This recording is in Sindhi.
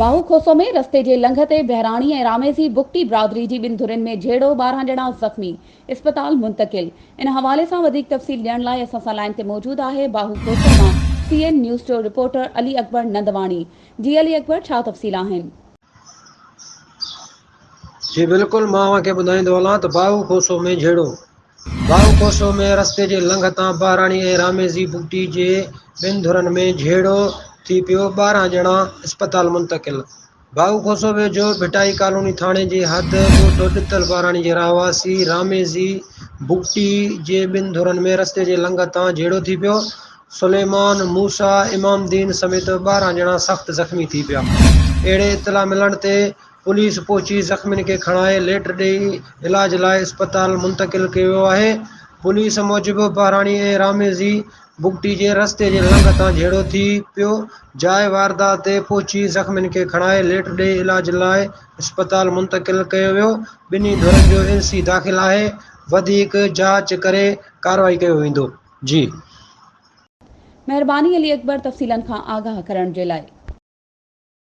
باهو کوسو ۾ رستي جي لنگهه تي بهراڻي ۽ راميزي بگٽي برادري جي ٻن ڌرين ۾ جهيڙو، 12 ڄڻا زخمي، اسپتال منتقل. ان حوالي سان وڌيڪ تفصيل ڏيڻ لاء اسان سان لائين تي موجود آهي باهو کوسو مان سي اين نيوز جو رپورٽر علي اڪبر نندواڻي. جي علي اڪبر ڇا تفصيل آهن؟ جي بلڪل مان اوهان کي ٻڌائيندو هلان ته باهو کوسو ۾ جهيڙو باهو کوسو ۾ رستي جي لنگهه تان بهراڻي ۽ راميزي بگٽي جي ٻن ڌرين ۾ جهيڙو ٿي پيو، 12 ڄڻا اسپتال منتقل. باهو کوسو ويجهو ڀٽائي ڪالوني ٿاڻي جي حد ڳوٺ ڏتل بهراڻي جي رهواسي راميزي بگٽي جي ٻن ڌرين ۾ رستي جي لنگهه تان جهيڙو ٿي پيو، سليمان، موسيٰ، امام دين سميت 12 ڄڻا سخت زخمي ٿي پيا. اهڙي اطلاع ملڻ تي پوليس پهچي زخمين کي کڻائي ليٽر ڏئي علاج لاء اسپتال منتقل ڪيو ويو آهي. پوليس موجب بهراڻي ۽ راميزي بگٽي جي رستي جي لنگهه تان جهيڙو ٿي پيو، جاء واردات تي پهچي زخمين کي کڻائي ليٽر ڏئي علاج لاء اسپتال منتقل ڪيو ويو، ٻنهي ڌرين جو اين سي داخل آهي، وڌيڪ جاچ ڪري ڪارروائي ڪيو ويندو. جي. مهرباني علي اڪبر تفصيلن کان آگاهه ڪرڻ جي لاء.